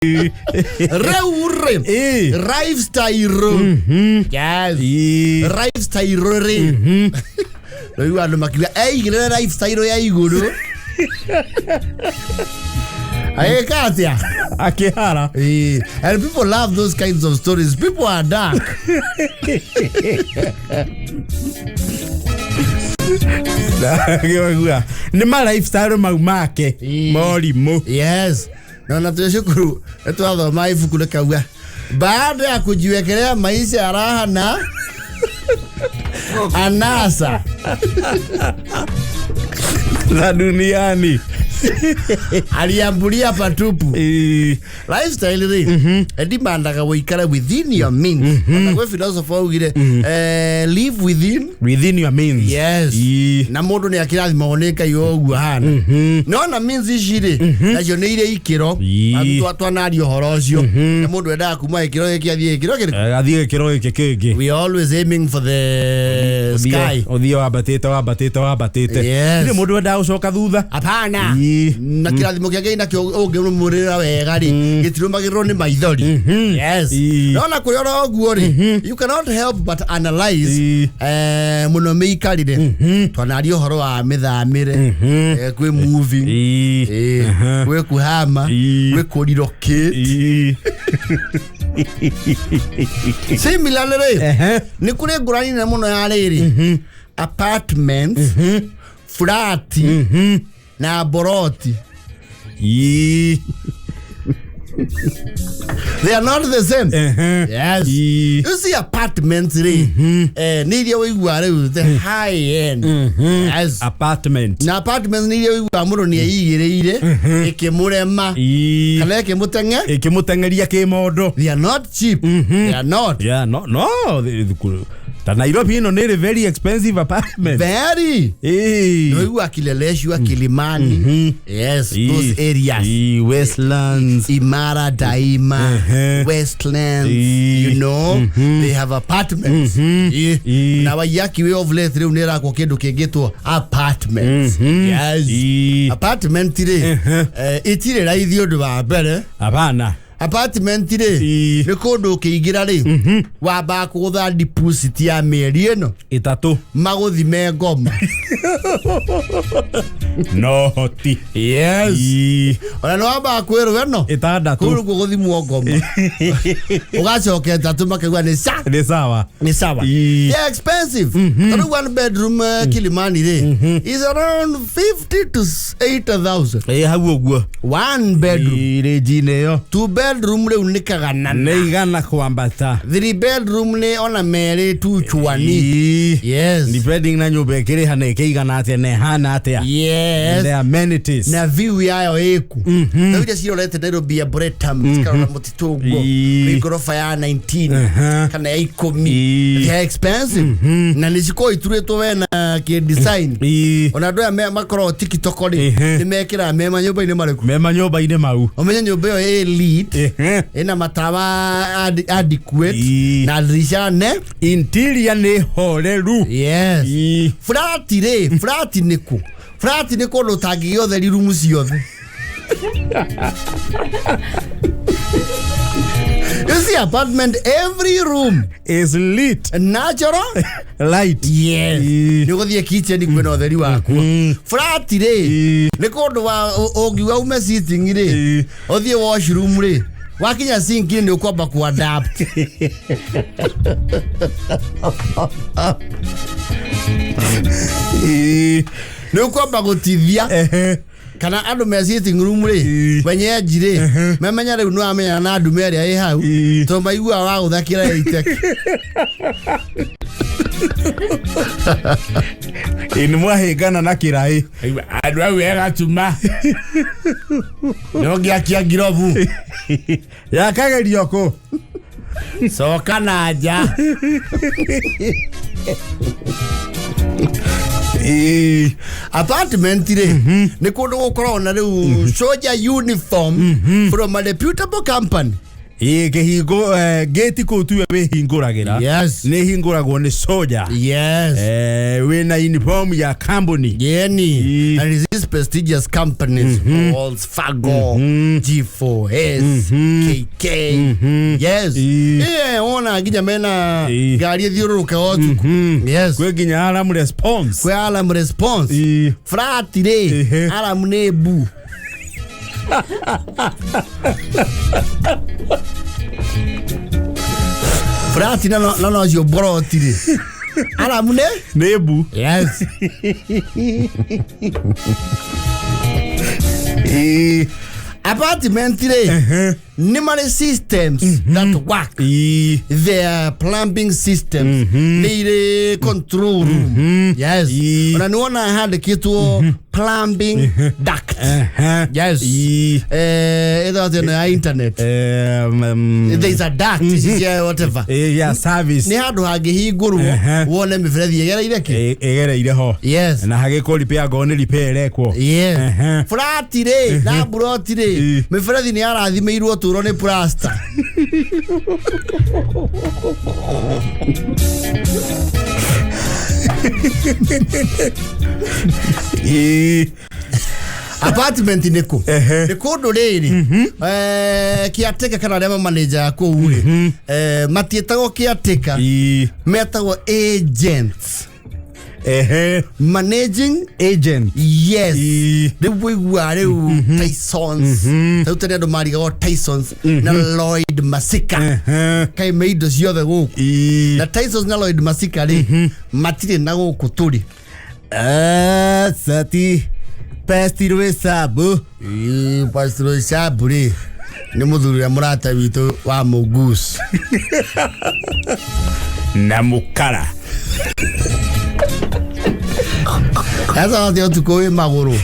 Rĩu rĩ, lifestyle, yes, lifestyle rĩ, rĩu andũ makiuga eigĩrĩre lifestyle ya igũrũ, agĩka atĩa? Akĩhara. And people love those kinds of stories. People are dark. Ngĩigua, nĩ ma lifestyle mau make morimũ. Yes, na na twĩ cukuru nĩ twathoma ibuku rĩkauga baada ya kujiwekelea maisha ya raha na anasa za duniani aliambulia patupu. Lifestyle rĩ, ĩdimandaga wĩikare within your means. Ona gwĩ philosopher augire live within within your means. Yes. Na mũndũ nĩ akĩrathimagwo nĩ Ngai o ũguo hana, no na means ici rĩ, nacio nĩ irĩ ikĩro. Twanaria ũhoro ũcio, na mũndũ endaga kuma gĩkĩro gĩkĩ athiĩ gĩkĩro kĩrĩkũ? Athiĩ gĩkĩro gĩkĩ kĩngĩ. We are always aiming for the sky. Ũthiĩ wambatĩte, wambatĩte, wambatĩte. Yes. Ndirĩ mũndũ wendaga gũcoka thutha. Hapana. Na kĩrathimo kĩa Ngai nakĩo ũngĩrũmũrĩra wega rĩ, gĩtirũmagĩrĩrwo nĩ maithori. Yes. No na kũrĩ oro ũguo rĩ, you cannot help but analyze mũno mĩikarĩre. Twanaria ũhoro wa mĩthamĩre, kwĩ moving, gwĩ kuhama, gwĩ kũrelocate. Similarly rĩ, nĩ kũrĩ ngũrani nene mũno ya rĩrĩ, apartments, flat na boroti. They are not the same. Yes. You see, apartments rĩ, nĩ iria ũiguaga rĩu the high end. Yes. Apartment. Na apartments nĩ iria ũiguaga mũndũ nĩ eigĩrĩire ĩkĩmũrema kana ĩkĩmũteng'e Ĩkĩmũteng'eria kĩmondo. They are not cheap. They are not. Yeah, no, ta Nairobi ĩno nĩ ĩrĩ very expensive apartment. Very. Ũiguaga Kileleshwa, Kilimani, yes, those areas. Westlands. Imara Daima, Westlands, they have apartments. Na Waiyaki Way of late rĩu nĩ ĩrakwo kĩndũ kĩngĩtwo apartments. Yes. Apartment rĩ, itirĩ raithi ũndũ wa mbere. Hapana. Apartment rĩ, nĩ kũndũ ũkĩingĩra rĩ, wambaga kũgũtha deposit ya mĩeri ĩno 3. Magũthime ngoma. No hoti. Yes. Ona nĩ wambaga kwĩrwo ĩno 6. Kũu nĩkuo gũthimwo ngoma, ũgacoka 3 makauga nĩ sa Nĩ sawa. Nĩ sawa. They are expensive. Tondũ one bedroom Kilimani rĩ, is around 50 to 80,000. Ĩ, hau ũguo. One bedroom. Rĩnji-inĩ ĩyo. Two bedroom rĩu nĩ kagana. Nĩ 100 kwambata. Three bedroom nĩ ona merĩ tu chwani. Yes. Depending na nyũmba ĩkĩrĩha na ĩkĩigana atĩa na ĩhana atĩa. The amenities. Na view yayo ĩku rĩu, iria cirorete Nairobi Arboretum, cikarora mũtitũ ũguo, nĩ ngoroba ya 19 kana ya 10. They are expensive na nĩ cikoragwo iturĩtwo we na kĩ design. Ona andũ aya makoragwo TikTok rĩ, nĩ mekĩraga me manyũmba-inĩ marĩkũ? Me manyũmba-inĩ mau. Ũmenye nyũmba ĩyo ĩ lit, ĩna matawa adequate na ndirisha ne Interior nĩ horeru. Yes. Flat rĩ, flat nĩ kũ? Flat nĩ kũndũ ũtangĩgĩa ũtheri rumu ciothe. You see, apartment, every room is lit. Natural light. Yes. Nĩ ũgũthiĩ kitchen, kwĩna ũtheri wakuo. Flat rĩ, nĩ kũndũ wa ũngiuga ume sitting rĩ, ũthiĩ washroom rĩ, wakinya sink nĩ ũkwamba ku adapt. Nĩ ũkwamba gũtithia kana andũ me sitting room rĩ, wenyeji rĩ, memenya rĩu nĩ wamenyana na ndume ĩrĩa ĩ hau, tondũ maiguaga wagũthakĩra ĩiteke. Ĩ, nĩ mwahĩngana na kĩraĩ. Andũ au egatuma no ngĩakia ngirobu. Yakagerio kũ? Coka na nja. Apartment rĩ, nĩ kũndũ gũkoragwo na rĩu soldier uniform from a reputable company. Ĩ kĩhingo gate kũu tuwe wĩhingũragĩra. Yes. Nĩ hingũragwo nĩ soja. Yes. Wĩna uniform ya company. Yeni. Ii. And these prestigious companies, Wells Fargo, G4S, KK. Yes. Ii. Yeah, wona nginya mena Ii. ngari ĩthiũrũrũke o ũtukũ. Yes. Kwĩ nginya alarm response. Kwĩ alarm response. Ii. Flat rĩ, Ehe. alarm nĩ mbu. Flat na no cio mboroti rĩ. Alarm nĩ? Nĩ mbu. Yes. Ii. Apartment rĩ, nĩ marĩ systems that work. Ii. Their plumbing systems nĩ irĩ control room. Yes. Ii. Ona nĩ wona handĩkĩtwo plumbing duct. Yes. Ii. Ĩtho atĩ ĩno ya internet. There is a duct, ici cia whatever. Ya service. Nĩ handũ hangĩhingũrwo wone mĩberethi ĩgereire kĩ. Ĩgereire ho. Yes. Na hagĩkwo repair ngorwo nĩ repair ĩrekwo. Yes. Flat rĩ na mburoti rĩ, mĩberethi nĩ yarathimĩirwo tũro nĩ plaster. Ii. Apartment nĩ kũ? Ehe. Nĩ kũndũ rĩrĩ kĩatĩka kana arĩa mamaneja kũu rĩ, matiĩtagwo kĩatĩka, Ii. metagwo agents. Ehe. Managing Agent. Yes. Ii. Rĩu wĩiguaga rĩu Tysons, rĩu tene andũ marigagwo Tysons na Lloyd Masika. Kaĩ me indo ciothe gũkũ? Ii. Na Tysons na Lloyd Masika rĩ, matirĩ na gũkũ tũrĩ. Sati Pastor Sabu. Ii, Pastor Sabu rĩ nĩ mũthuri ũrĩa mũrata witũ wa Mũgus. Na mukara. Sasa atĩ ũtukũ wĩ magũrũ.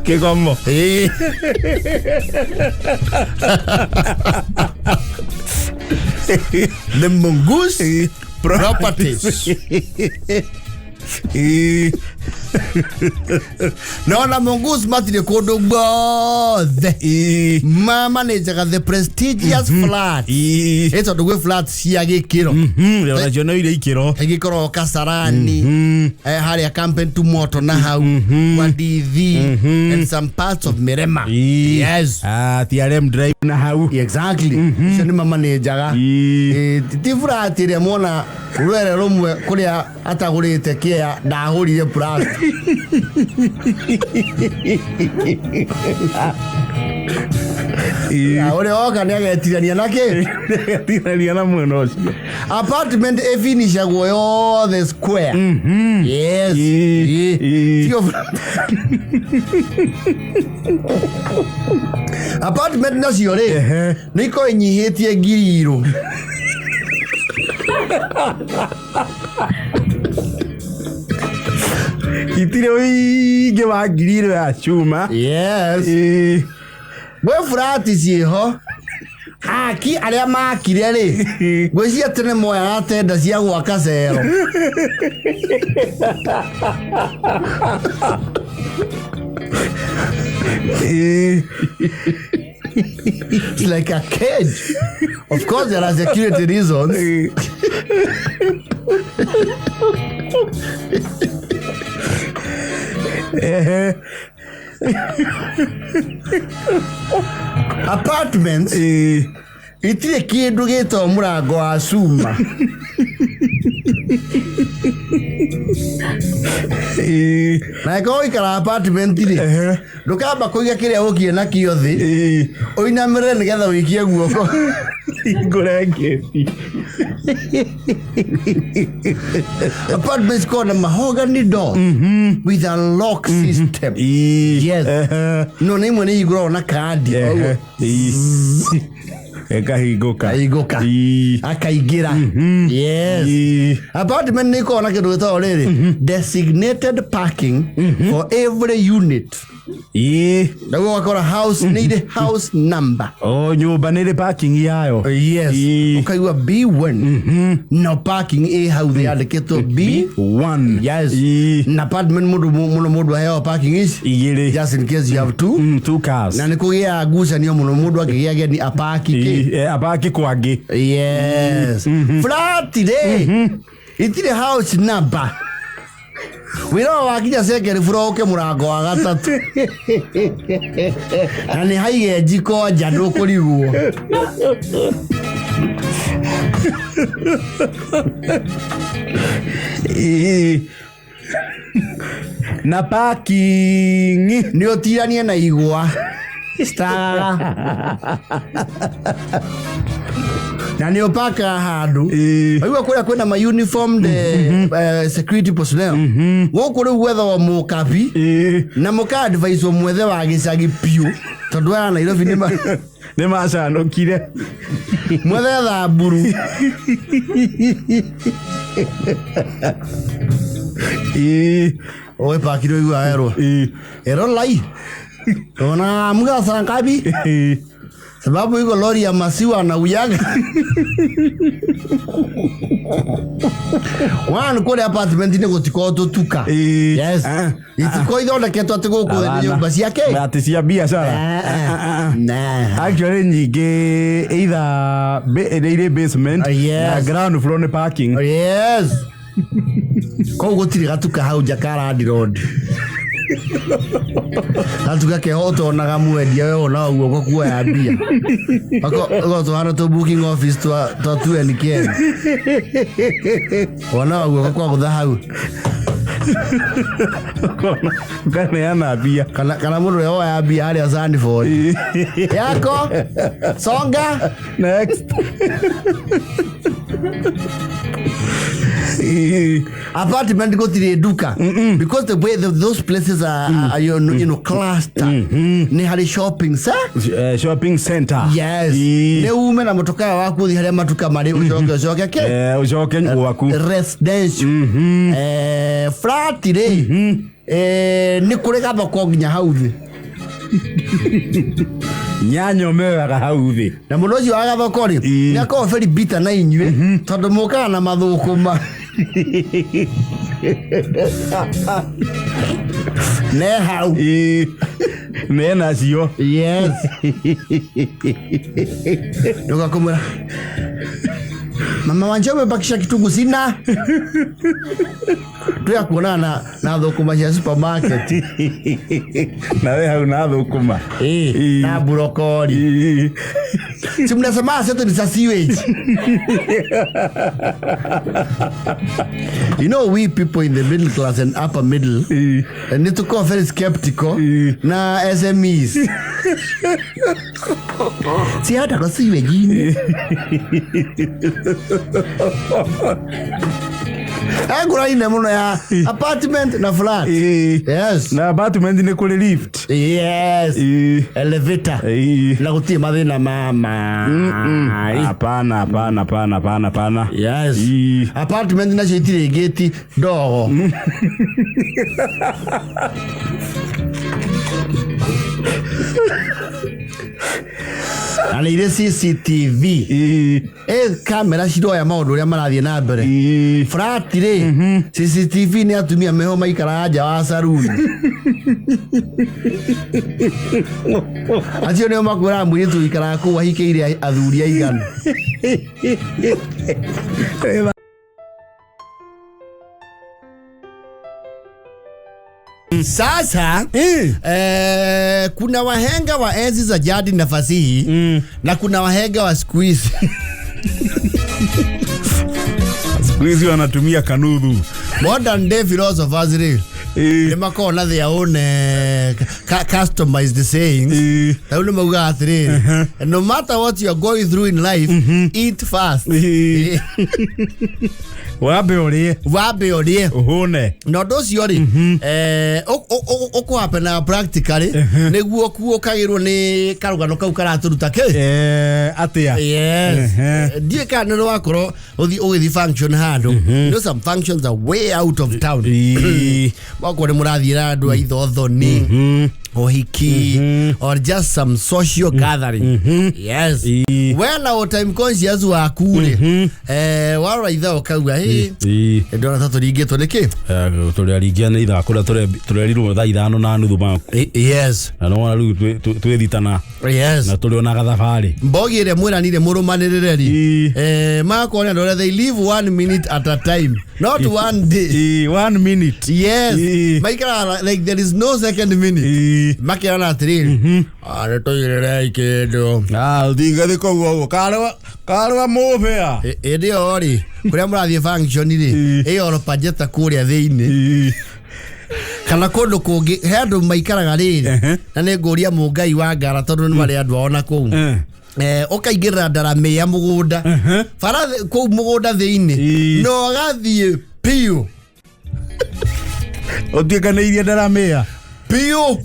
Kĩgomo. Ĩĩ. The Mongoose Properties. Ii. No na Mongoose matirĩ kũndũ guothe. Ii. Mamanejaga the prestigious flat. Ii. Ĩ tondũ gwĩ flat cia gĩkĩro. Onacio no irĩ ikĩro. Ĩgĩkoragwo Kasarani, harĩa Campen Moto na hau kwa DV and some parts of Mirema. Ii. Yes. Ah, TRM Drive na hau. Exactly. Icio nĩ mamanejaga. Ii. Ti flat ĩrĩa mwona rwere rũmwe kũrĩa atagũrĩte kĩea ndahũrire plasta. Ii. Ũrĩa woka nĩ agetirania na kĩ. Tirania na mwena ũcio. Apartment ĩfinishagwo yothe square. Yes. Ii. Ii. Ii. Tio flat. Apartment nacio rĩ, nĩ ikoragwo inyihĩtie ngiri irũ. Itirĩ ũingĩ wa ngiri ĩrĩa ya cuma. Yes. Ii. Gwĩ burati ciĩho aki arĩa makire rĩ, ngwĩciria tene moyaga tenda cia gwaka cero. Ii. It's like a cage. Of course there are security reasons. Ehe. Apartments Ii. itirĩ kĩndũ gĩtagwo mũrango wa cuma. Ii. Na ĩkorwo ũikara apartment rĩ, ndũkamba kũiga kĩrĩa ũkire nakĩo thĩ, Ii. ũinamĩrĩre nĩgetha ũikie guoko. Hingũre ngĩti. Apartments called a mahogany door with a lock system. Ii. Yes. No nĩ imwe nĩ ihingũragwo na kandi. Ehe. Ii. Ĩkahingũka. Kahingũka. Ii. Akaingĩra. Yes. Ii. Apartment nĩ ikoragwo na kĩndũ gĩtagwo rĩrĩ designated parking for every unit. Ii. Naguo ũgakora house nĩ irĩ house number. O nyũmba nĩ ĩrĩ parking yayo. Yes. Ii. Ũkaigua B1. No parking ĩ hau thĩ yandĩkĩtwo B. One. Yes. Ii. Na apartment mũndũ mũno mũndũ aheagwo parking ici Igĩrĩ. just in case you have two. Two cars. Na nĩ kũgĩaga ngucanio mũno mũndũ akĩgĩa ageni apaki kĩ. Abaki kwangĩ. Yes, flat rĩ itirĩ house number, wĩra wa wakinya second floor ũke mũrango wa gatatũ na nĩ haige njiko nja, ndũkũrigwo. Na parking. Nĩ ũtiranie na igwa citagaga na nĩ ũpakaga handũ. Waigua kũrĩa kwĩna ma uniformed security personnel, gũkũ rĩu gwethagwo mũkabi na mũka advise mwethe wa gĩcagi piũ, tondũ aya Nairobi nĩ nĩ macanũkire. Mwethe thamburu. Ũgĩpakire ũigua werwo ero lai unaamka saa ngapi? Sababu iko lori ya maziwa na uyaga one kũrĩa apartment nĩ gũtikorwo tũtuka. Yes. Itiko ithondeketwo atĩ gũkũ thĩ nĩ nyũmba ciake. Atĩ cia biacara. Nah. Actually nyingĩ either nĩ irĩ basement na ground floor nĩ parking. Yes, koguo gũtirĩ gatuka hau nja ka landlord, gatuka keho ũtonaga mwendia, we wona guoko kuoya mbia tũhana tũ booking office twa 2NK, wona guoko kwa gũtha hau. Ũkaneana mbia. Kana mũndũ ũrĩa woya mbia harĩa Sanford yako songa. Next. Apartment gũtirĩ nduka because the way those places are cluster, nĩ harĩ shopping sa Shopping center. Yes. Nĩ ume na mũtokaa waku ũthiĩ harĩa matuka marĩ, ũcoke ũcoke kĩ? Ũcoke gwaku. Residential. Flat rĩ, nĩ kũrĩ gathoko nginya hau thĩ. Nyanya ũmĩoyaga hau thĩ. Na mũndũ ũcio wa gathoko rĩ, nĩ akoragwo very bitter na inyuĩ tondũ mũkaga na mathũkũma ne hau. Menacio. Yes, ndũgakumwĩra mama wanje umebakisha kitungu sina tuya kuonana na thũkũma cia supermarket. Nawe hau na thũkũma. Na brokoli. Si mnasema zetu ni za sewage. You know, we people in the middle class and upper middle need to go very skeptical na SMEs si hata kwa sewage angũraine mũno ya apartment na flat. Yes. Na apartment nĩ kũrĩ lift. Yes, elevator. Na gũtirĩ mathĩna ma maĩ. Hapana, hapana, hapana, hapana, hapana. Yes. Apartment nacio itirĩ gĩti ndogo. Na nĩ irĩ CCTV. Kamera ciroya maũndũ ũrĩa marathiĩ na mbere. Flat rĩ, CCTV nĩ atumia meho maikaraga nja wa saruni, acio nĩo makwĩraga mũirĩtu ũikaraga kũu ahikĩire athuri aigana. Sasa kuna wahenga wa enzi za jadi na fasihi na kuna wahenga wa siku hizi. Siku hizi wanatumia kanudhu. Modern day philosophers rĩ, nĩ makoragwo na their own customized sayings. Rĩu nĩ maugaga atĩrĩrĩ, no matter what you are going through in life, eat fast. Wambe ũrĩe. Wambe ũrĩe. Ũhũne. Na ũndũ ũcio rĩ, ũkũhapenaga practically nĩguo kuũkagĩrwo nĩ karũgano kau karatũruta kĩ. Atĩa? Yes. Ndiũĩ kana nĩ wakorwo ũthi ũgĩthi function handũ. You know, some functions are way out of town. Wakorwo nĩ mũrathiĩ na andũ a ithothoni. Ũhiki or just some social gathering, yes. We na o time conscious waku rĩ, warora ithaa ũkauga, "Hĩ, ndona ta tũringĩtwo nĩkĩ?" Tũrĩ aringia nĩ ithaa kũrĩa tũrerirwo thaa 5:30 maku. Na nĩwona rĩu twĩ 6:00 na na tũrĩ ona gathabarĩ. Mbogi ĩrĩa mwĩranire mũrũmanĩrĩre rĩ, magakorwo nĩ andũ arĩa they live one minute at a time, not one day. One minute. Yes. Maikaraga like there is no second minute. Makĩrana atĩrĩrĩ, "Ah, nĩ tũigĩrĩrei kĩndũ." Ah, ũtingathĩ kũu ũguo karũa mũbĩa. Hĩndĩ ĩyo rĩ, kũrĩa mũrathiĩ function rĩ, ĩyo oro pajeta kũrĩa thĩinĩ kana kũndũ kũngĩ, he andũ maikaraga rĩrĩ, na nĩ ngũria mũngai wa ngara tondũ nĩ marĩ andũ ao na kũu. Ũkaingĩrĩra ndaramĩa mũgũnda bara kũu mũgũnda thĩinĩ na ũgathiĩ piũ. Ũtuĩkanĩirie ndaramĩa. Piũ.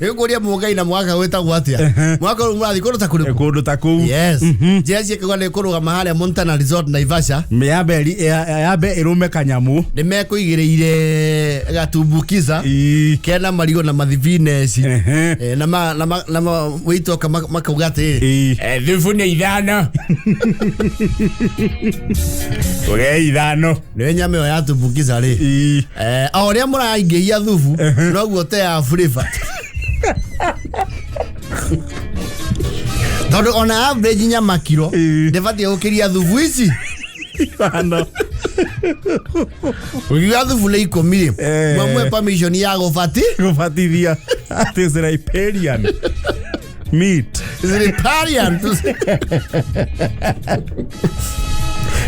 Nĩ ngũria mũngai na mwaka wĩtagwo atĩa? Mwaka ũyũ mũrathiĩ kũndũ ta kũrĩkũ? Kũndũ ta kũu. Yes, njĩra ciĩkagwo nĩ kũrũgama harĩa Montana Resort Naivasha. Yambe ĩrũme kanyamũ. Nĩ mekũigĩrĩire gatumbukiza kena marigũ na mathibineci. Na wĩitoka makauga atĩrĩrĩ, "Thubu nĩ 5, Tũrĩe 5." Nĩ nyama ĩyo ya tumbukiza rĩ, o ũrĩa mũraingĩhia thubu noguo te ya flavor, tondũ ona average nyama kiro ndĩbatiĩ gũkĩria thubu ici. 5. Ũkiuga thubu nĩ 10 rĩ, mwamwe permission ya gũbati Gũbatithia atĩ it's riparian meat. Riparian.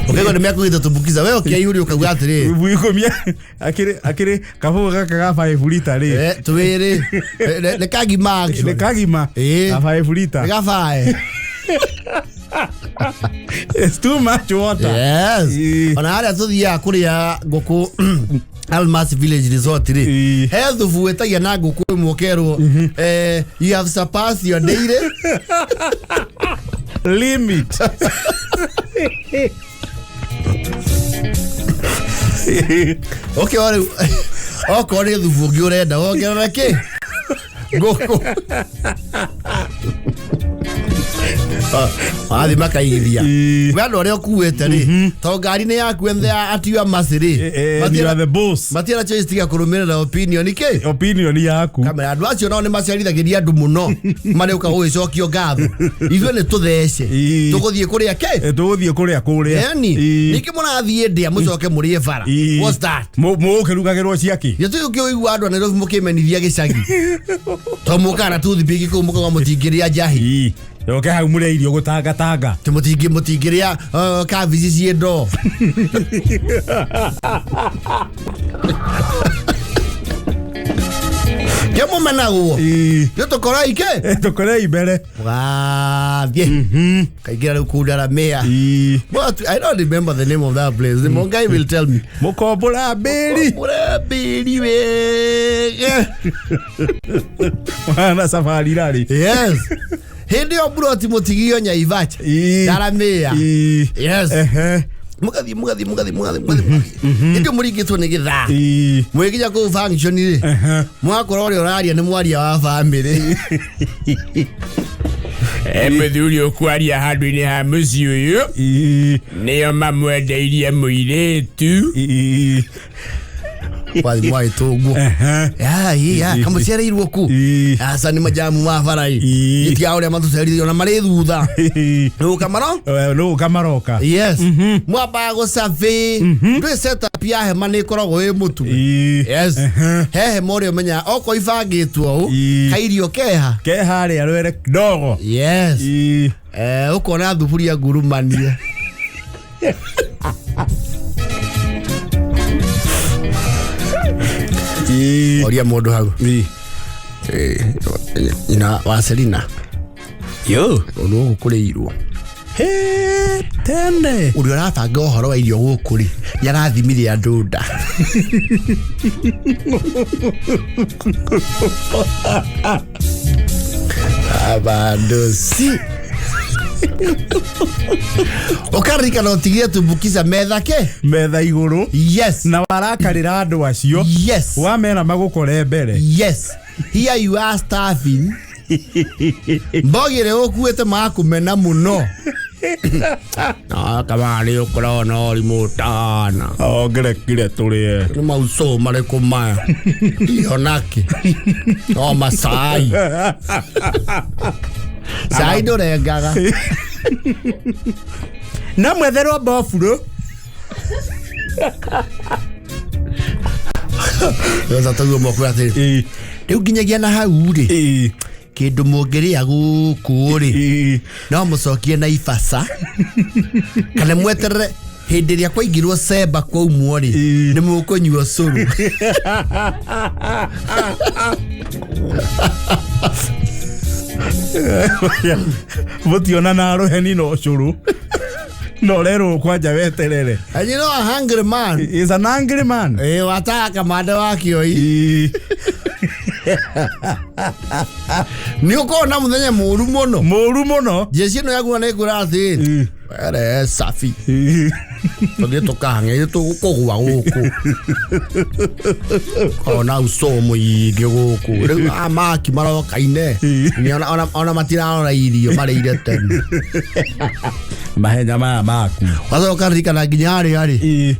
Ũkaigua nĩ mekũgĩte tumbukiza, we ũkĩaihũria ũkauga atĩrĩrĩ, Thubu 10 akĩrĩ kabũgũ gaka ga 5 lita rĩ. Twĩrĩ nĩ kagima Nĩ actually. kagima. Ga 5 lita. Nĩ gabae. It's too much water. Yes. Ona harĩa tũthiaga kũrĩa ngũkũ Almas Village Resort rĩ, he thubu wĩtagia na ngũkũ ĩmwe ũkerwo, "You have surpassed your daily limit." Okay, o rĩu okorwo nĩ thubu ũngĩ ũrenda wongerere kĩ ngũkũ. Wathiĩ makaigithia. We andũ arĩa ũkuĩte rĩ, tondũ ngari nĩ yaku and they are at your mercy rĩ, You are the boss. Matiara choice tiga kũrũmĩrĩra opinion kĩ? Opinion yaku. Kamera andũ acio nao nĩ macerithagĩria andũ mũno marĩũka gũgĩcokio ngatho, ithuĩ nĩ tũthece. Tũgũthiĩ kũrĩa kĩ? Tũgũthiĩ kũrĩa kũrĩa. Yani ningĩ mũrathiĩ ndĩa mũcoke mũrĩe bara. What's that? Mũkĩrugagĩrwo ciakĩ? Gĩtũĩ ũkĩũigua andũ a Nairobi mũkĩmenithia gĩcagi to mũkaga na toothpick kũu mũkauga mũtingĩrĩa njahi. Yoke hau mũrĩa irio gũtangatanga. Tĩ mũtingĩrĩa kabici ciĩ ndoo. Kĩo mũmenagwo nĩ tũkoroi kĩ? Tũkorei mbere. Mũgathiĩ kaingĩra rĩu kũu Ndaramĩa. But I don't remember the name of that place. The Mongai will tell me. Mũkombora mbĩri. Mũrambĩri wega. Wana safari rarĩ. Yes. Hĩndĩ ĩyo mburoti mũtigio Nyaivacha. Ndaramĩa. Yes. Mũgathiĩ mũgathiĩ mũgathiĩ mũgathiĩ mũgathiĩ mũgathiĩ. Hĩndĩ ĩyo mũringĩtwo nĩ gĩthaa. Mwĩkinya kũu function rĩ, mwakora ũrĩa ũraria nĩ mwaria wa bamĩrĩ. Mũthuri ũkwaria handũ-inĩ ha mũciĩ ũyũ nĩo mamwendeirie mũirĩtu. Wathiĩ mwagĩtũngwo. Ya, kamũcereirwo ku. Aca nĩ majamu ma bara ĩ. Gĩtiga ũrĩa matũcerithia ona marĩ thutha. Nĩgũka maro? Nũ kamaroka. Yes. Mwambaga gũcabi. Ndũĩ setup ya hema nĩ ĩkoragwo ĩ mũtume. Yes. He hema ũrĩa ũmenyaga okorwo ibangĩtwo ũũ, kairio keha. Ke harĩa rwere ndogo. Yes. Ũkona thuburia ngurumanie. Oria mũndũ hau. Nyina wa Selina. Yo. Ũndũ gũkũ kũrĩirwo. He, tene. Ũrĩa ũrabanga ũhoro wa irio gũkũ rĩ, nĩ arathimire andũ nda. Abandu si ũkaririkana ũtigire tumbukiza metha ke Metha igũrũ. Yes. Na warakarĩra andũ acio. Yes. Wamera magũkore mbere. Yes. Here you are starving. Mbogi ĩrĩa ũkuĩte makũmena mũno. No kama nĩ ũkũrona ũrimũ tana. Ongerekire tũrĩe. Nĩ mauco marĩkũ maya? Ionaki. No macai. Cai ndũrengaga. No mwetherwo mboburo. Sasa tauo mwakwĩra atĩrĩ. Rĩu nginyagia na hau rĩ. Kĩndũ mũngĩrĩa gũkũ rĩ. No mũcokie na ibasa. Kana mweterere hĩndĩ ĩrĩa kwaingirwo cemba kwaumwo rĩ. Nĩ mũkũnyua cũrũ. Mũtionana rũheni no cũrũ. No rerwo kwanja weterere. And you know a hungry man. Is an angry man. Wataka kamande wa kĩoi. Nĩ ũkorwo na mũthenya mũru mũno. Mũru mũno. Jeci ĩno yaku nĩ ĩkwĩra atĩ were safi. Tũthiĩ tũkahang'e tũkũgwa gũkũ. Ona uco mũingĩ gũkũ. Rĩu amaki marokaine. Ona matirarora irio marĩire tene. Mahenya maya maku. Wacoka ririkana nginya harĩa rĩ.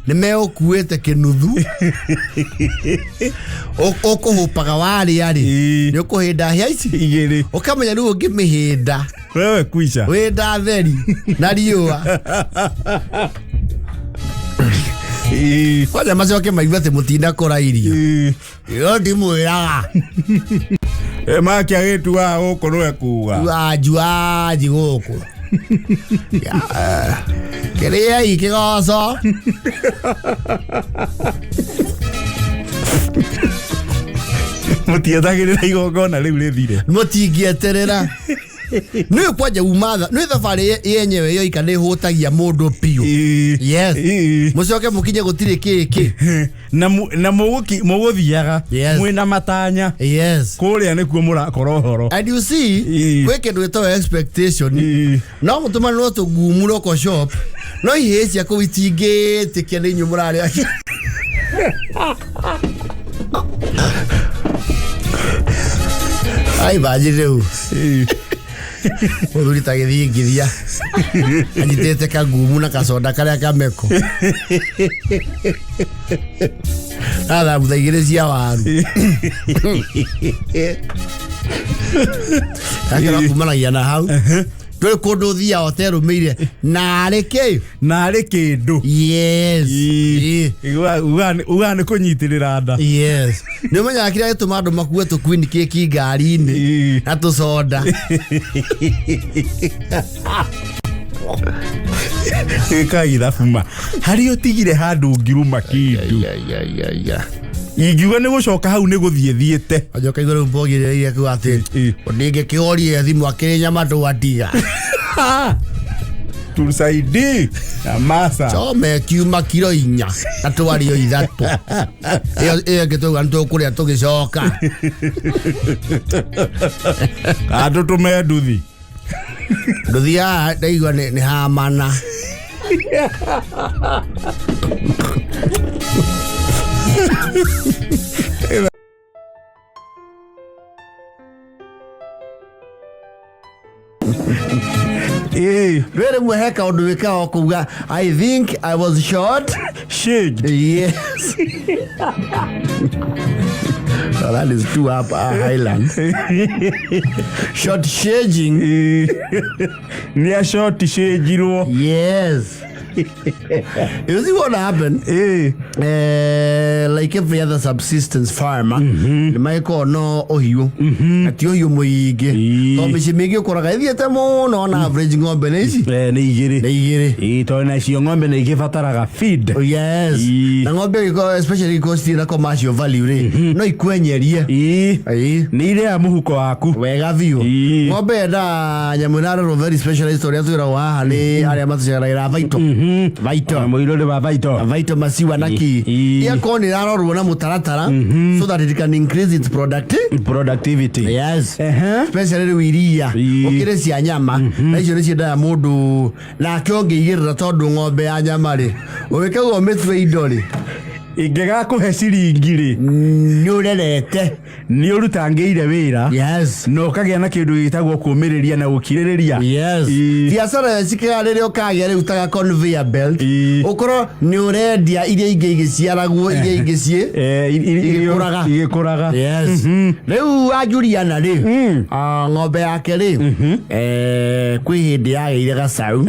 Nĩ megũkuĩte kĩnuthu. Ũkũhũpaga warĩa rĩ. Nĩ ũkũhĩnda hĩa ici. Igĩrĩ. Ũkamenya rĩu ũngĩmĩhĩnda. Wewe kuisha. Wĩ nda theri na riũa. Kwanja macoke maigue atĩ mũtinakũra irio. Ĩyo ndimwĩraga. Maki agĩtuaga gũkũ nĩwe kuga. Wanjuanji gũkũ. Kĩrĩai kĩgoco. Mũtietagĩrĩra igongona rĩu rĩthire. Mũtingĩeterera. Nĩ kwanja uma nĩ thabarĩ yenyewe yoika nĩ hũtagia mũndũ biũ. Yes. Mũcoke mũkinye gũtirĩ kĩkĩ. Na mũgũthiaga mwĩna matanya. Yes. Kũrĩa nĩkuo mũrakora ũhoro. And you see, gwĩ kĩndũ gĩtagwo expectation. No mũtũmanĩrwo tũngumu local shop. No ihĩĩ cia kũu itingĩtĩkia nĩ inyuĩ mũrarĩa. Ai banji rĩu. Mũthuri ta gĩthingithia. Anyitĩte kangumu na kacoda karĩa kameko. Na thambutha igĩrĩ cia waru. Akĩra kumanagia na hau. Ndũrĩ kũndũ ũthiaga ũterũmĩire. Narĩ kĩ? Narĩ kĩndũ. Yes. Uga nĩ kũnyitĩrĩra nda. Yes. Nĩ ũmenyaga kĩrĩa gĩtũma andũ makue tũqueen cake ngari-inĩ na tũcoda. Ĩka ithabu ma. Harĩa ũtigire handũ ũngiruma kĩndũ. Ingiuga nĩ gũcoka hau nĩ gũthiĩ thiĩte. Anjoka igũrũ mbogi rĩrĩa iria kuga atĩ ndingĩkĩũrie thimũ akĩrĩ nyama ndwatiga. Tusaidi na masa. Chome kiuma kiro 4 na twario 3. Ĩyo ĩngĩ twauga nĩ tũkũrĩa tũgĩcoka. Andũ tũme nduthi. Nduthi haha ndaigua nĩ hamana. Rĩrĩ mwe he kaũndũ wĩkaga o kuga I think I was short. Shaged. Yes. Well, that is too up our highland. Short shaging. Nĩ a short shagirwo. Yes. You see what happened? Like every other subsistence farmer, nĩ magĩkoragwo no ũhiũ. Na ti ũhiũ mũingĩ. Tondũ mĩciĩ mĩingĩ ũkoraga ĩthiĩte mũno on average ng'ombe nĩ ici. Nĩ igĩrĩ. Nĩ igĩrĩ. Tondũ nacio ng'ombe nĩ igĩbataraga feed. Yes. Na ng'ombe ĩgĩkorwo especially ĩgĩkorwo citirĩ na commercial value rĩ, no ikwenyerie. Nĩ irĩaga mũhuko waku. Wega biũ. Ng'ombe yendaga nyamũ ĩrarorwo very specialized ũrĩa twĩragwo haha nĩ arĩa matũceragĩra Vital. Vital. Mũirũrĩ wa Vital. Vital maziwa na kĩ. Ĩgakorwo nĩ ĩrarorwo na mũtaratara so that it can increase its productivity. Yes. Especially rĩu iria. Ũkĩrĩ cia nyama. Na icio nĩ ciendaga mũndũ nake ũngĩigĩrĩra tondũ ng'ombe ya nyama rĩ, ũgĩkaguo mĩtue indo rĩ, Ingĩgakũhe ciringi rĩ, Nĩ ũrerete. Nĩ ũrutangĩire wĩra Yes. na ũkagĩa na kĩndũ gĩtagwo kũũmĩrĩria na gũkirĩrĩria. Yes. Biacara ĩyo cikĩga rĩrĩa ũkagĩa rĩu taga conveyor belt, ũkorwo nĩ ũrendia iria ingĩ igĩciaragwo, iria ingĩ ciĩ Eh, igĩkũraga. Igĩkũraga. Yes. Rĩu wa Juliana rĩ, ng'ombe yake rĩ, kwĩ hĩndĩ yagĩire gacau,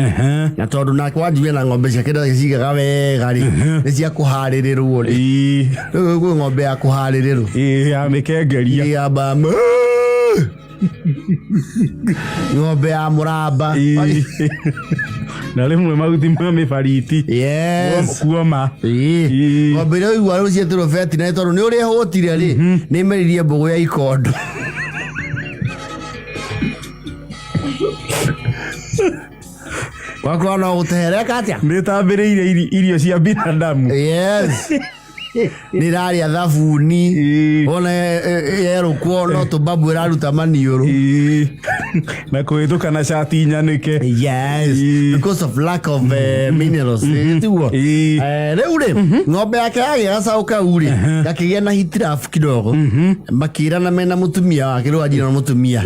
na tondũ nake wa Juliana ng'ombe ciake ndacigaga wega rĩ, nĩ cia kũharĩrĩrwo rĩ. Rĩu kwĩ ng'ombe ya kũharĩrĩrwo. Ii, ya mĩkengeria. Ya ba ng'ombe ya mũramba. Na rĩmwe mahuti ma mĩbariti. Yes. Kuoma. Ng'ombe ĩrĩa ũigua rĩu ciĩtĩrwo veterinary tondũ nĩ ũrĩa ĩhũtire rĩ, nĩ ĩmeririe mbũgũ ya ikondo. Wakorwo no gũtehereka atĩa. Nĩ ĩtambĩrĩire irio cia binadamu. Yes, nĩ ĩrarĩa thabuni. Wona yerũkwo no tũmbabu ĩraruta maniũrũ. Na kũhĩtũka na cati nyanĩke. Yes, because of lack of minerals. Tiguo? Rĩu rĩ, ng'ombe yake yagĩa gacaũ kau rĩ, gakĩgĩa na hitirabu kidogo, makĩrana mena mũtumia wake, rĩu anjira na mũtumia,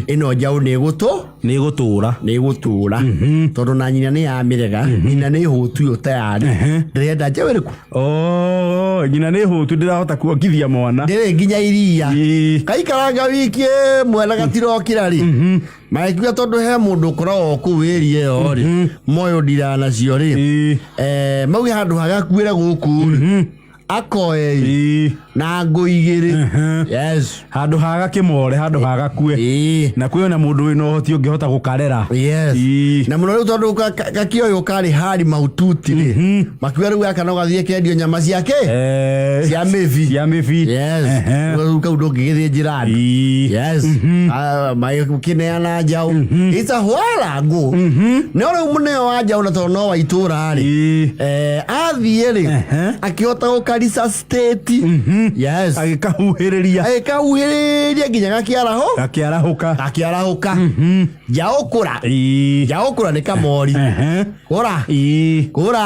ĩno njaũ nĩ ĩgũtũ Nĩ ĩgũtũra. Nĩ ĩgũtũra, tondũ na nyina nĩ yamĩrega, nyina nĩ hũtu yo tayari, ndĩrenda njaũ ĩrĩkũ. Oh, nyina nĩ hũtu, ndĩrahota kuongithia mwana. Ndĩrĩ nginya iria. Kaikaranga wiki ĩmwe na gatirokĩra rĩ, magĩkiuga tondũ he mũndũ ũkoragwo kũu ĩria ĩyo rĩ, moyo ndira nacio rĩ, mauge handũ hagakuĩre gũkũ rĩ, akoe na ngũ igĩrĩ. Yes. Handũ hagakĩmore, handũ hagakue, na kwĩna mũndũ wĩna ũhoti ũngĩhota gũkarera. Yes. Na mũno rĩu tondũ gakĩoywo karĩ hari mahututi rĩ, makiuga rĩu gaka no gathiĩ kendio nyama ciake cia mĩbi. Cia mĩbi. Yes. Rĩu kau ndũngĩgĩthĩnjĩra andũ. Yes. Magĩkĩneana njaũ. It's a while ago. No rĩu mũneo wa njaũ, na tondũ no wa itũũra rĩ, athiĩ rĩ, akĩhota gũkaresuscitate. Yes. Agĩkahuhĩrĩria. Agĩkahuhĩrĩria nginya gakĩaraho. Gakĩarahũka. Gakĩarahũka. Njaũ kũra. Njaũ kũra nĩ kamori. Kũra. Kũra.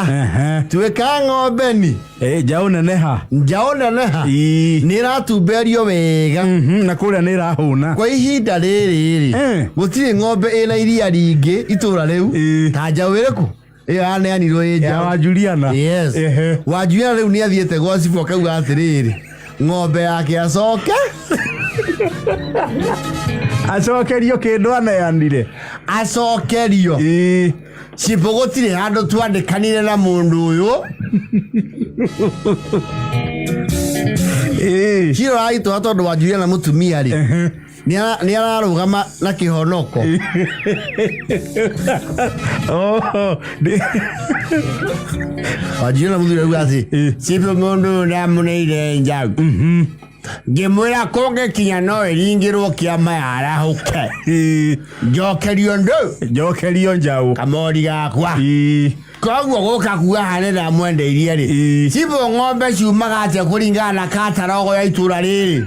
Tuĩka ng'ombe ni. Njaũ neneha. Njaũ neneha. Nĩ ĩratumberio wega. Na kũrĩa nĩ ĩrahũna. Kwa ihinda rĩrĩ rĩ, gũtirĩ ng'ombe ĩna iria rĩingĩ itũra rĩu ta njaũ ĩrĩkũ ĩyo yaneanirwo ĩ Ya njaũ. wa Juliana. Yes. Wa Juliana rĩu nĩ athiĩte gwa cibũ akauga atĩrĩrĩ, ng'ombe yake acoke. Acokerio kĩndũ aneanire. Acokerio. Cibũ, gũtirĩ handũ twandĩkanire na mũndũ ũyũ. Ciro aragĩtwara tondũ wa Juliana mũtumia rĩ, nĩ ararũgama na kĩhonoko. Oh, wa Juliana mũthuri auga atĩ cibũ, mũndũ ũyũ ndamũneire njaũ, ngĩmwĩra kũngĩkinya no ĩringĩrwo kĩama yarahũke, njokerio ndũ. Njokerio njaũ. Kamori gakwa. Koguo gũka kuga hane ndamwendeirie rĩ, cibũ, ng'ombe ciumaga atĩa kũringana na katalogo ya itũra rĩrĩ?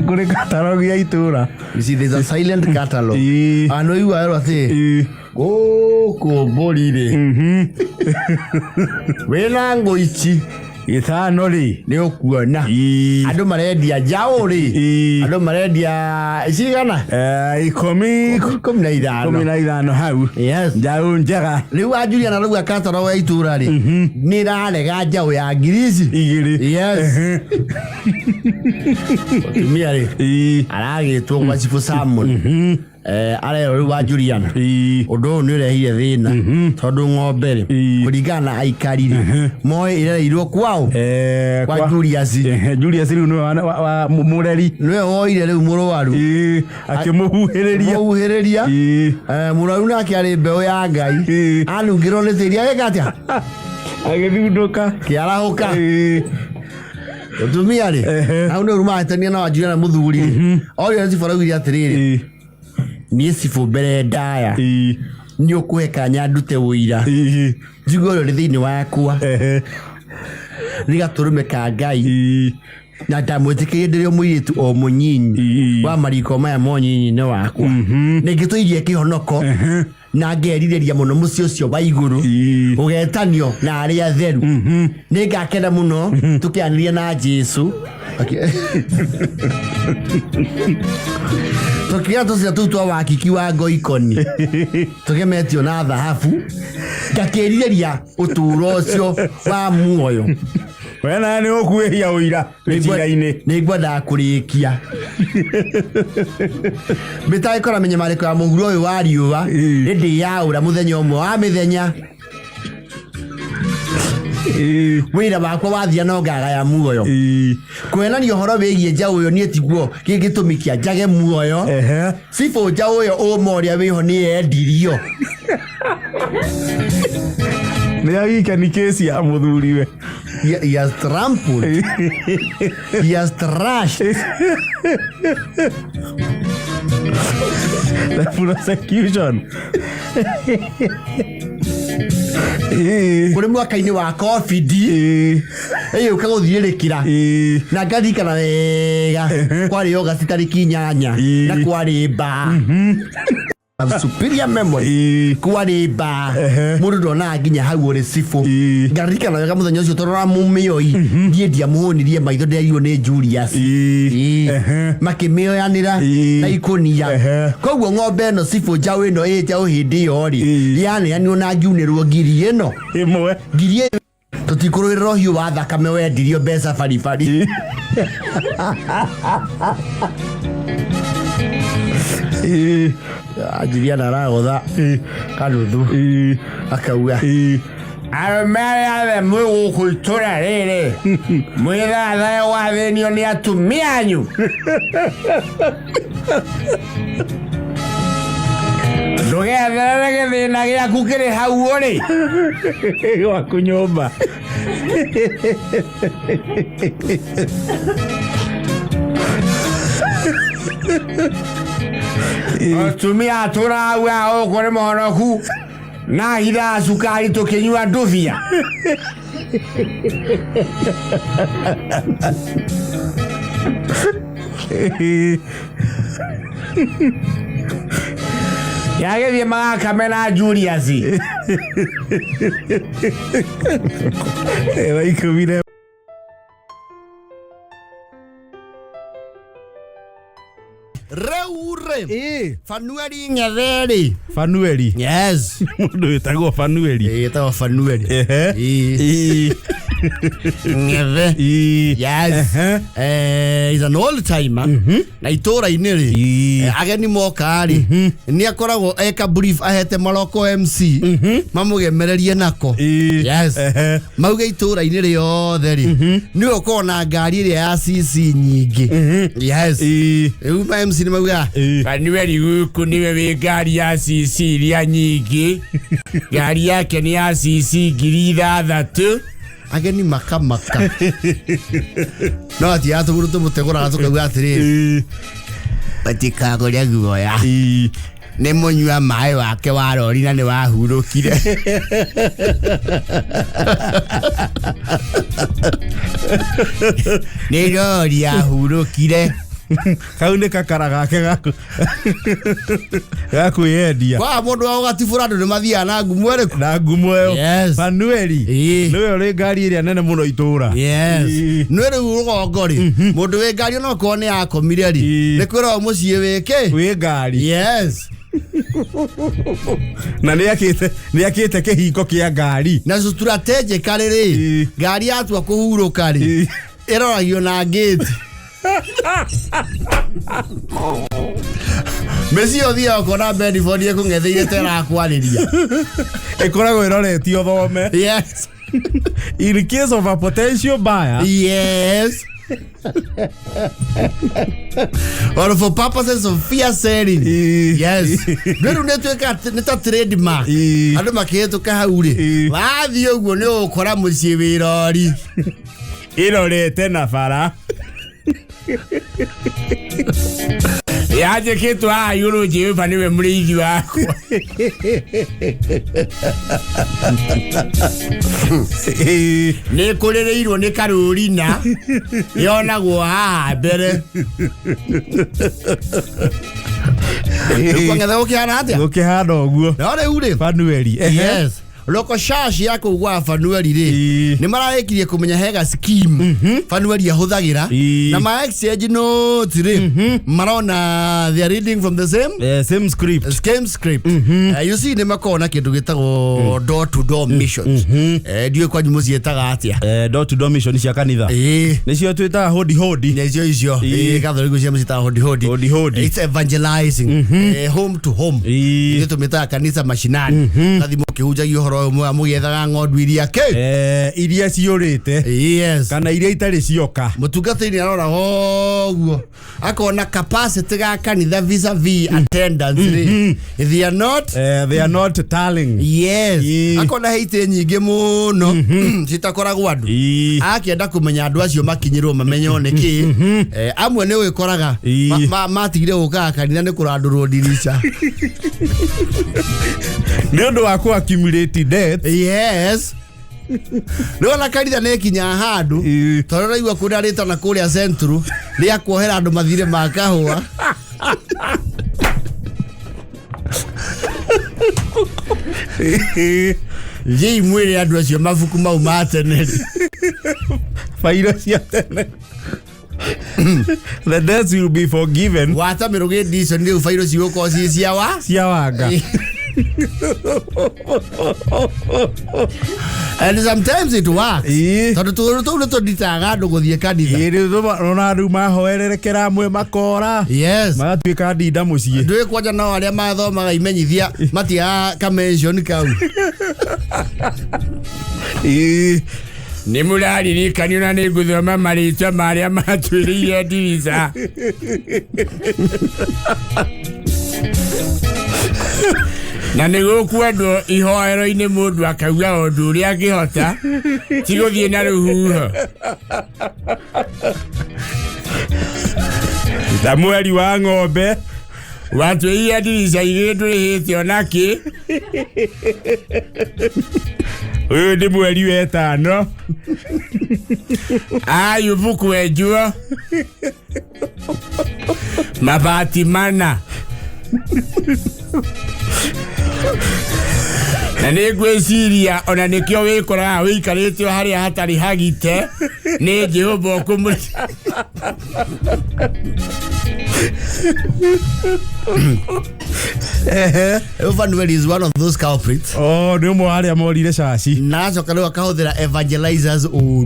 Kũrĩ katalogi ya itũra. You see, there's a silent catalog. Ano igua erwo atĩ gũkũ mbũri rĩ, wĩna ngũ ici Gĩtano rĩ, nĩ ũkuona andũ marendia njaũ rĩ, andũ marendia cigana? 10. 15. 15 hau. Yes. Njaũ njega. Rĩu wa Juliana rauga katalogo ya itũra rĩ, nĩ ĩrarega njaũ ya ngiri ici 2. Yes. Mũtumia rĩ, aragĩtwo gwa cibũ Samon, arerwo rĩu wa Juliana, ũndũ ũyũ nĩ ũrehire thĩna tondũ ng'ombe rĩ, kũringana na aikari rĩ, moĩ ĩrereirwo kwao, kwa Julius. Julius rĩu nĩwe mũreri. Nĩwe woire rĩu mũrwaru. Akĩmũhuhĩrĩria. Mũhuhĩrĩria. Mũrwaru nake arĩ mbeũ ya Ngai, anungĩrwo nĩ tĩri agĩka atĩa? Agĩthundũka. Kĩarahũka. Mũtumia rĩ, hau nĩ ũru mahĩtania na wa Juliana mũthuri rĩ, oria cibũ araugire atĩrĩrĩ, niĩ cibũ mbere ndaya nĩ ũkũhe kanya ndute ũira, njigue ũrĩa ũrĩ thĩinĩ wakwa nĩ gatũrũme ka Ngai. Na ndamwĩtĩkĩrie ndĩrĩ o mũirĩtu o mũnyinyi wa mariko maya monyinyi-inĩ wakwa. Nĩ ngĩtũirie kĩhonoko na ngerirĩria mũno mũciĩ ũcio wa igũrũ ũgetanio na arĩa atheru. Nĩ ngakena mũno tũkĩanĩria na Jesu tũkĩoya tũcĩra tũu twa wakiki wa ngoikoni tũgemetio na thahabu, ngakĩrirĩria ũtũũro ũcio wa muoyo. We nawe nĩ ũkuĩhia ũira wĩcira-inĩ. Nĩ ngwendaga kũrĩkia mĩtangĩko na mĩnyamarĩko ya mũhuro ũyũ wa riũa. Nĩ ndĩyaũra mũthenya ũmwe wa mĩthenya wĩra wakwa wathira no ngagaya muoyo. Kwenania ũhoro wĩgiĩ njaũ ĩyo niĩ tiguo gĩtũmi kĩa njage muoyo. Cibũ njaũ ĩyo ũma ũrĩa wĩho nĩ yendirio. Nĩ agikeni kĩci ya mũthuriwe. He has trampled, he has trashed. The prosecution. Kũrĩ mwaka-inĩ wa COVID ĩyũka gũthiĩrĩkĩra na ngaririkana wega kwarĩ August tarĩki 8 na kwarĩ mbaa. Have superior memory. Kwarĩ mbaa, mũndũ ndonaga nginya hau ũrĩ cibũ. Ngaririkana wega mũthenya ũcio tondũ ramũmĩoi niĩ ndiamũhũnirie maitho, nderirwo nĩ Julius. Makĩmĩoyanĩra na ikũnia. Koguo ng'ombe ĩno cibũ, njaũ ĩno ĩ njaũ hĩndĩ ĩyo rĩ yaneanirwo na ngiunĩrwo ngiri ĩno 1. Ngiri ĩyo tũtikũrũĩrĩra ũhiũ wa thakame wendirio mbeca baribari. Anjiria aragũtha kanuthu akauga arũme arĩa othe mwĩ gũkũ itũra rĩrĩ mwĩthathae gwathĩnio nĩ atumia anyu, ndũgetherere gĩthĩna gĩaku kĩrĩ hau ũrĩ gwaku nyũmba. Atumia atũrauga gũkũ nĩ monoku na hithaga cukari tũkĩnyua ndubia. Yagĩthiĩ magakame na Julius. Thaa 10 na Rĩu rĩ Fanueli Ng'ethe-rĩ. Fanueli. Yes. Mũndũ wĩtagwo Fanueli. Ĩtagwo Fanueli. Ng'ethe. Yes. Is an old timer na itũra-inĩ rĩ ageni moka rĩ nĩ akoragwo eka brief ahete maroko MC mamũgemererie nako. Yes. Mauge itũra-inĩ rĩothe rĩ nĩwe ũkoragwo na ngari ĩrĩa ya CC nyingĩ. Yes. Rĩu ma MC nĩ maugaga Fanueli gũkũ nĩwe wĩ ngari ya CC iria nyingĩ, ngari yake nĩ ya CC 6000. Ageni makamaka no ati atũgũrũ tũmũtegũraga tũkauga atĩrĩrĩ, matikagũre guoya, nĩ mũnyua maĩ wake wa rori na nĩ wahurũkire. Nĩ rori yahurũkire. Kau nĩ kakara gake ga kwĩyendia. Kwa mũndũ wa gũgatibũra andũ nĩ mathiaga na ngumo ĩrĩkũ? Na ngumo ĩyo. Fanueli nĩwe ũrĩ ngari ĩrĩa nene mũno itũra. Yes. Nĩ rĩu rũgongo rĩ mũndũ wĩ ngari onokorwo nĩ akomire rĩ nĩ kwĩrwo mũciĩ wĩkĩ wĩ ngari. Yes. Na nĩ akĩte kĩhingo kĩa ngari. Na strategically rĩ ngari yatua kũhurũka rĩ ĩroragio na ngĩti mĩciĩ ũthiaga ũkona Bedford ĩkũng'etheire ta ĩrakwarĩria. Ĩkoragwo ĩroretio thome. Yes. In case of a potential buyer. Yes, or for purposes of fear selling. Yes, rĩu nĩ tuĩka nĩ ta trademark. Andũ makĩhĩtũka hau rĩ wathiĩ ũguo nĩ ũgũkora mũciĩ wĩ rori ĩrorete na bara. Yandĩkĩtwo haha igũrũ, Jehova nĩwe mũrĩithi wakwa. Nĩ kũrĩrĩirwo nĩ karũrina yonagwo haha mbere. Rĩu kwang'etha gũkĩhana atĩa? Gũkĩhana ũguo. No rĩu rĩ, Fanueli. Yes, loko shash ya kũu gwa Fanueli rĩ, nĩ mararĩkirie kũmenya hega scheme Fanueli ahũthagĩra na ma exchange notes rĩ, marona they are reading from the same Same script. Same script. You see, nĩ makoragwo na kĩndũ gĩtagwo door to door missions. Ndiũĩ kwanyu mũciĩtaga atĩa. Door to door mission cia kanitha. Nĩcio twĩtaga hodi hodi. Icio icio. Gatholic cio mũciĩtaga hodi hodi. Hodi hodi. It's evangelizing home to home. Ithuĩ tũmĩtaga kanitha mashinani, gathi mũkĩhunjagia ũhoro ũyũ mwega, mũgĩethaga ng'ondu iria kĩ Iria ciũrĩte kana iria itarĩ cioka. Mũtungatĩri arora ũguo akona capacity ga kanitha vis-a-vis attendance rĩ, they are not They are not tallying. Akona he itĩ nyingĩ mũno citakoragwo andũ. Akĩenda kũmenya andũ acio makinyĩrwo mamenywo nĩ kĩ. Amwe nĩ ũgĩkoraga matigire gũkaga kanitha nĩ kũrandũrwo ndirica. Nĩ ũndũ wa kũ accumulate debt. Yes, nĩwona kanitha nĩ ĩkinyaga handũ, tondũ ũraigua kũrĩa rĩtana kũrĩa Central rĩa kuohera andũ mathirĩ ma kahũa. Thiĩi mwĩre andũ acio mabuku mau ma tene rĩ. Bairo cia tene, the debts will be forgiven. Wata mĩrũgĩ ndicon rĩu bairo cigũkorwo ciĩ cia wa cia wanga. And sometimes it works, tondũ tũũndũ tũu nĩ tũnditaga andũ gũthiĩ kanitha. Rĩu ona rĩu mahoererekera amwe makora, magatuĩka ndinda mũciĩ. Ndũĩ kwanja nao arĩa mathomaga imenyithia matigaga kamention kau. Nĩ mũraririkanio na nĩ ngũthoma marĩtwa marĩa matwĩrĩire ndirica. Na nĩ gũkwendwo ihoero-inĩ mũndũ akauga ũndũ ũrĩa angĩhota, ti gũthiĩ na rũhuho. Samueli wa ng'ombe. Watwĩrĩire ndirica igĩrĩ ndũrĩhĩte onakĩ. Ũyũ nĩ mweri wetano. Ayubu kwenjwo mabati mana, na nĩ ngwĩciria ona nĩkĩo wĩkoraga wĩikarĩte o harĩa hatarĩ hagite nĩ Jehova ũkũmũ. Rĩu Fanuel is one of those culprits. Oh, nĩ ũmwe wa arĩa morire caci. Na acoka rĩu akahũthĩra evangelizers ũru.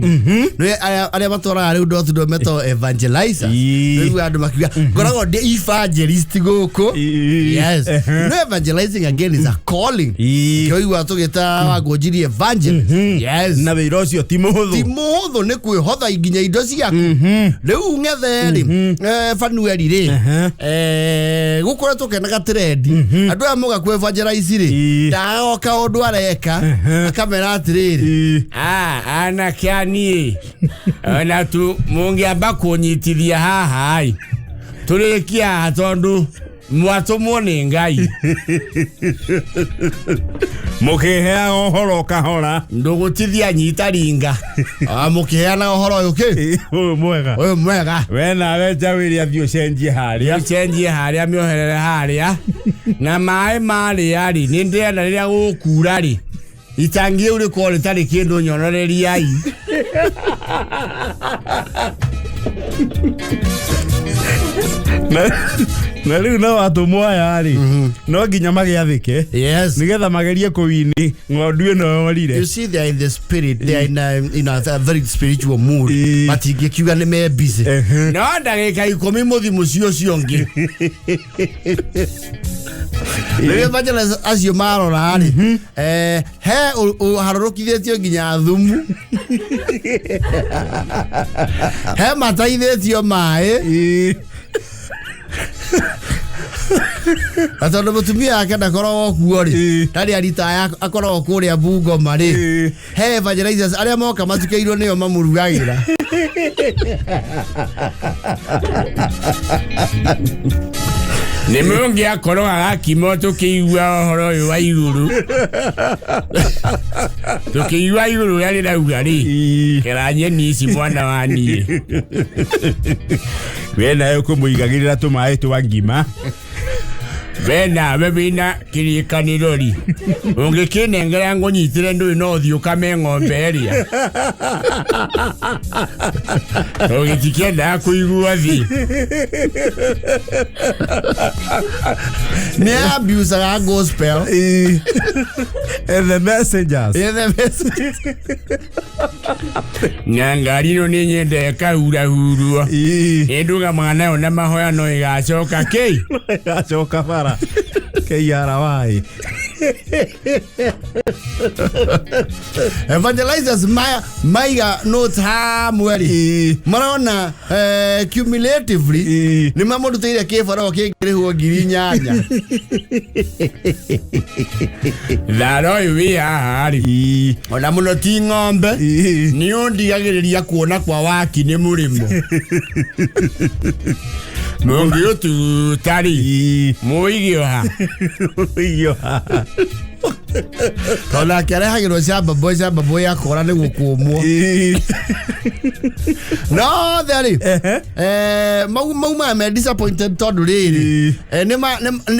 Nĩ arĩa matwaraga rĩu door to door metagwo evangelizers. Rĩu andũ makiuga ngoragwo ndĩ evangelist gũkũ. Yes. No evangelizing again is a calling. Kĩoigua tũgĩta Wangũnjiri evangelist. Yes. Na wĩra ũcio ti ti mũhũthũ. Mũhũthũ nĩ kwĩhotha nginya indo ciaku. Rĩu ng'ethe rĩ, Fanueli rĩ, gũkoretwo kenaga trend andũ aya moka kũ evangelize rĩ, ndagoka ũndũ areka akamera atĩrĩrĩ, Ah, anake a niĩ ona tu mũngĩamba kũnyitithia haha ĩ, tũrĩkie haha tondũ mwatũmwo nĩ Ngai. Mũkĩheaga ũhoro kahora. Ndũgũtithia nyita ringa. Ah, mũkĩheana ũhoro ũyũ kĩ Ũyũ mwega. Ũyũ mwega. We nawe njawĩre athiĩ ũcenjie harĩa. Ũcenjie harĩa, mĩoherere harĩa na maĩ marĩa rĩ, nĩ ndĩrenda rĩrĩa gũkura rĩ, itangi rĩu rĩkorwo rĩtarĩ kĩndũ nyonoreriai. Na rĩu no atũmwo aya rĩ, no nginya magĩathĩke nĩgetha magerie kũwini ng'ondu ĩno yorire. You see, they are in the spirit, they are in a very spiritual mood. Matingĩkiuga nĩ me busy. No ndagĩka 10 mũthi mũciĩ ũcio ũngĩ. Rĩrĩa evangelist acio marora rĩ, he ũharũrũkithĩtio nginya thumu, he mataithĩtio maĩ, na tondũ mũtumia wake ndakoragwo kuo rĩ, ndarĩ aritaya, akoragwo kũrĩa Bungoma rĩ, he evangelizers arĩa moka matukĩirwo nĩo mamũrugagĩra. Nĩ mũngĩakoroga gakimo tũkĩigua ũhoro ũyũ wa igũrũ. Tũkĩigua igũrũ ũrĩa rĩrauga rĩ. Kera nyeni ici mwana wa niĩ. We nawe ũkũmũigagĩrĩra tũmaĩ twa ngima. We nawe wĩna kĩrĩkanĩro rĩ. Ũngĩkĩnengera ngũnyitĩre ndũĩ no ũthiĩ ũkame ng'ombe ĩrĩa. Ũgĩtikĩendaga kũigua thĩ. Nĩ abusaga gospel. And the messengers. Yeah, the messengers. Na ngari ĩno nĩ nyendete ĩkahurahurwo. Ĩndũgamaga nayo na mahoya no ĩgacoka kĩ? Ĩgacoka bara. KRY. Evangelizers maiga notes hamwe rĩ. Marona cumulatively nĩ mamũrutĩire kĩbarũa kĩngĩrĩhwo 8,000. Thara ũyũ wĩ haha rĩ. Ona mũno ti ng'ombe. Nĩ ũndigagĩrĩria kuona kwa waki nĩ mũrĩmo. Mũngĩũtuta rĩ, mũige ha. Mũige ha. Tondũ nake arehagĩrwo shamba boy, shamba boy akora nĩ gũkũmwo. No othe rĩ, maumaga me disappointed tondũ rĩrĩ,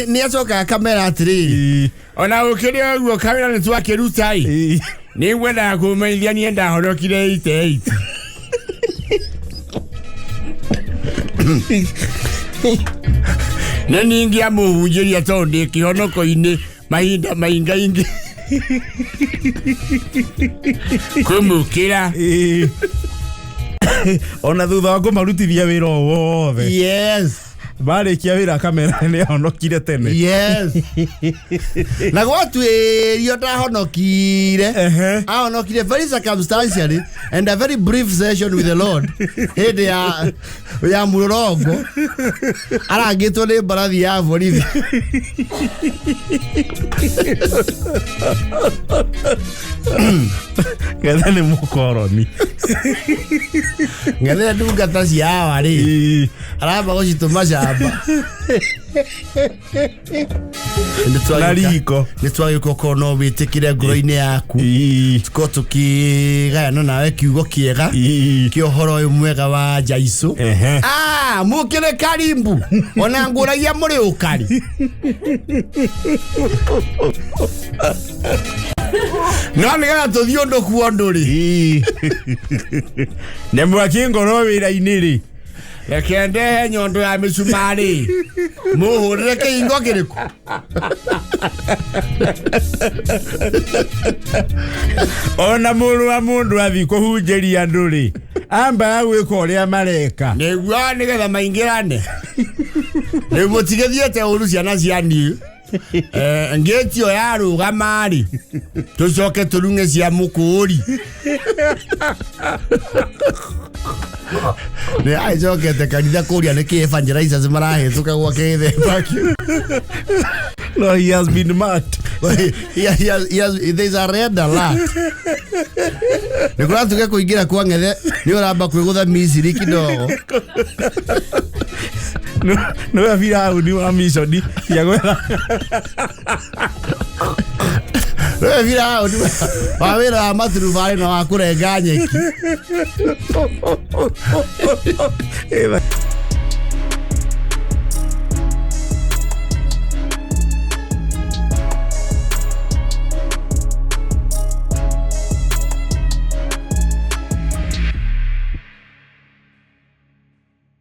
nĩ acokaga kamera atĩrĩrĩ. Ona gũkĩrĩ ũguo kamera nĩ twakĩruta ĩ. Nĩ ngwendaga kũmenyithia niĩ ndahonokire 88. Nĩ ningĩ amũhunjĩria tondũ ndĩ kĩhonoko-inĩ mahinda maingaingĩ. Kũmũkĩra. Ona thutha wa kũmarutithia wĩra o wothe. Yes. Marĩkia wĩra kamera nĩ ahonokire tene. Yes. Na gwatuĩrio ndahonokire. Ahonokire very circumstantially and a very brief session with the Lord. Hĩndĩ ya mũrũrongo. Arangĩtwo nĩ mbarathi ya borithi. Ngethe nĩ mũkoroni. Ngethe ndungata cia awa rĩ. Aramba gũcitũma camba. Na riko. Nĩ twagĩũka ũkorwo no wĩtĩkĩre ngoro-inĩ yaku. Tũkorwo tũkĩgayana nawe kiugo kĩega kĩa ũhoro ũyũ mwega wa Jesũ. Mũkĩrĩ karimbu. Ona ngũragia mũrĩ ũkari. No nĩgetha tũthiĩ ũndũ kwa ũndũ rĩ. Nĩ mwaki ngoro wĩra-inĩ rĩ. Reke ndehe nyondo ya mĩcumarĩ. Mũhũrĩre kĩhingo kĩrĩkũ? Ona mũrũ wa mũndũ athiĩ kũhunjĩria andũ rĩ, ambaga gwĩka ũrĩa mareka. Nĩguo nĩgetha maingĩrane. Rĩu mũtigĩthiĩte ũru ciana cia niĩ. Ngĩti ĩyo yarũgama rĩ, tũcoke tũrung'e cia mũkũri. Nĩ agĩcokete kanitha kũria nĩkĩ evangelizers marahĩtũka gwake gĩthemba kĩu. No, he has been marked. There's a red alert. Nĩ kũratuĩka kũingĩra kwa ng'ethe nĩ ũramba kwĩgũtha Misiri kidogo. Nĩwe Firauni wa mishoni ya gwetha. Nĩwe Firauni wa wĩra wa maturubarĩ na wa kũrenga nyeki.